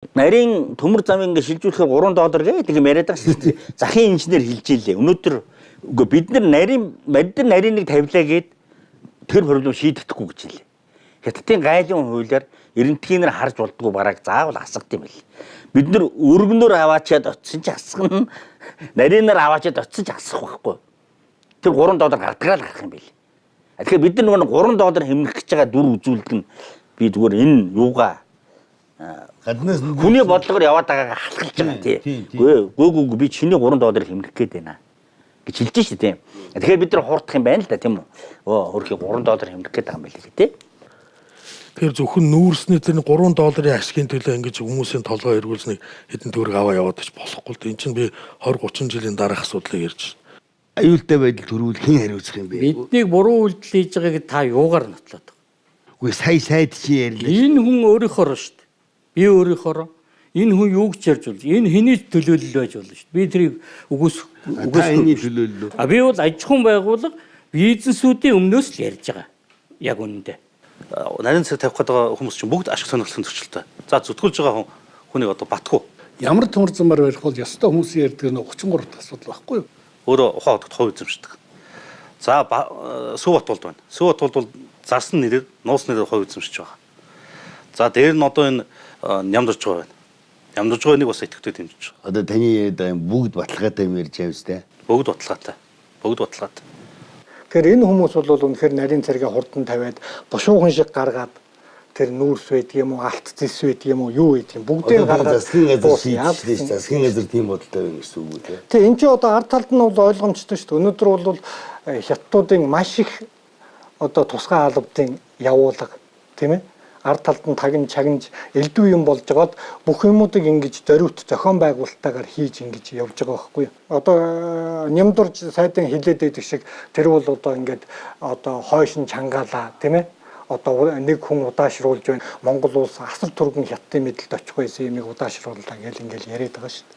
Нарийн төмөр замыг ингээ шилжүүлэхээр 3 доллар гэдэг юм яриад байгаа шүү дээ. Захын инженер хэлж ийлээ. Өнөөдөр үгүй бид нар нарийн модин нарийныг тавилаа гээд тэр проблем шийдэхгүй гэж хэлээ. Хятадын гайлын хуулиар эрентгийнээр харж болдгоо барааг заавал асгад юм бэл. Бид нар өргөнөөр аваачаад очисон ч асгана. Нарийнаар аваачаад очисон ч асах байхгүй. Тэр 3 доллар гардгаар л гарах юм бэл. Тэгэхээр бид нар нөгөө 3 доллар хэмнэх гэж байгаа дүр үзүүлдэг нь би зүгээр энэ юугаа Гаднаас нь хүний бодлогоор яваад байгаагаа халахалж байгаа тий. тий, Үгүй үгүй би чиний 3 долларыг хэмнэх гээд байна гэж хэлж шээ тий. Тэгэхээр бид нар хурдах юм байна л да тийм үү? Өө хөрхи 3 доллар хэмнэх гээд байгаа юм байна лээ тий. Тэгэхээр зөвхөн нүүрсний тэр 3 долларын ашигын төлөө ингэж хүмүүсийн толгой эргүүлснийг хэдэн төгрөг аваа яваад ч болохгүй л дээ. Энд чинь би 20 30 жилийн дараах асуудлыг ярьж байна. Аюултай байдал төрүүл хэн хариуцах юм бэ? Биднийг буруу үйлдэл хийж байгааг та юугаар нотлоод байгаа? Үгүй сая сайд чи ярьлаа. Энэ хүн өөрийнхөө шүү дээ. Би өөрийнхөө энэ хүн юу гэж ярьж болж энэ хэний ч төлөөлөл байж болно шүү дээ. Би тэрийг үгүйс Та энэний төлөөлөл үү? А би бол аж ахуйн байгууллага бизнесүүдийн өмнөөс л ярьж байгаа. Яг үнэндээ. Нарийн цэг тавих гэдэг хүмүүс чинь бүгд ашиг сонирхлын зөрчилтэй. За зүтгүүлж байгаа хүн хүнийг одоо батгүй. Ямар төмөр замаар барих бол ёстой хүмүүсийн ярьдаг нь 33 дахь асуудал байхгүй юу? Өөрөө ухаан одогт хувь эзэмшдэг. За Сүв Батулд байна. Сүв Батулд бол зарсан нэрээр нууц нэрээр хувь эзэмшиж байгаа. За дээр нь одоо энэ нямдарч байгаа байна. Нямдарч байгаа нэг бас идэвхтэй дэмжиж байгаа. Одоо таны яриад байгаа юм бүгд баталгаатай юм ярьж байгаа юм сте. Бүгд баталгаатай. Бүгд баталгаатай. Тэгэхээр энэ хүмүүс бол үнэхээр нарийн цэргээ хурдан тавиад бушуухан шиг гаргаад тэр нүүрс байдаг юм уу, алт зэс байдаг юм уу, юу байдаг юм бүгдийг Одоо гаргаад засгийн газар буус шийдчихлээ яасан. ш. Засгийн газар тийм бодолтой байна гэсэн үг үү те? Тэг энэ чинь одоо ард талд нь бол ойлгомжтой шүү дээ. Өнөөдөр бол хятадуудын маш их одоо тусгай албадын явуулга тийм ээ. Ард талд нь тагн чагнаж элдв юм болж байгаад бүх юмудыг ингэж зориут зохион байгуулалтаагаар хийж ингэж явж байгаа байхгүй юу. Одоо нямдурж сайдан хилээд байдаг шиг тэр бол одоо ингээд одоо хойш нь чангаалаа тийм ээ. Одоо нэг хүн удаашруулж байна. Монгол улс асар түргэн хятадын мэдлэлд очих байсан юмыг удаашрууллаа гэл ингээл яриад байгаа шүү дээ.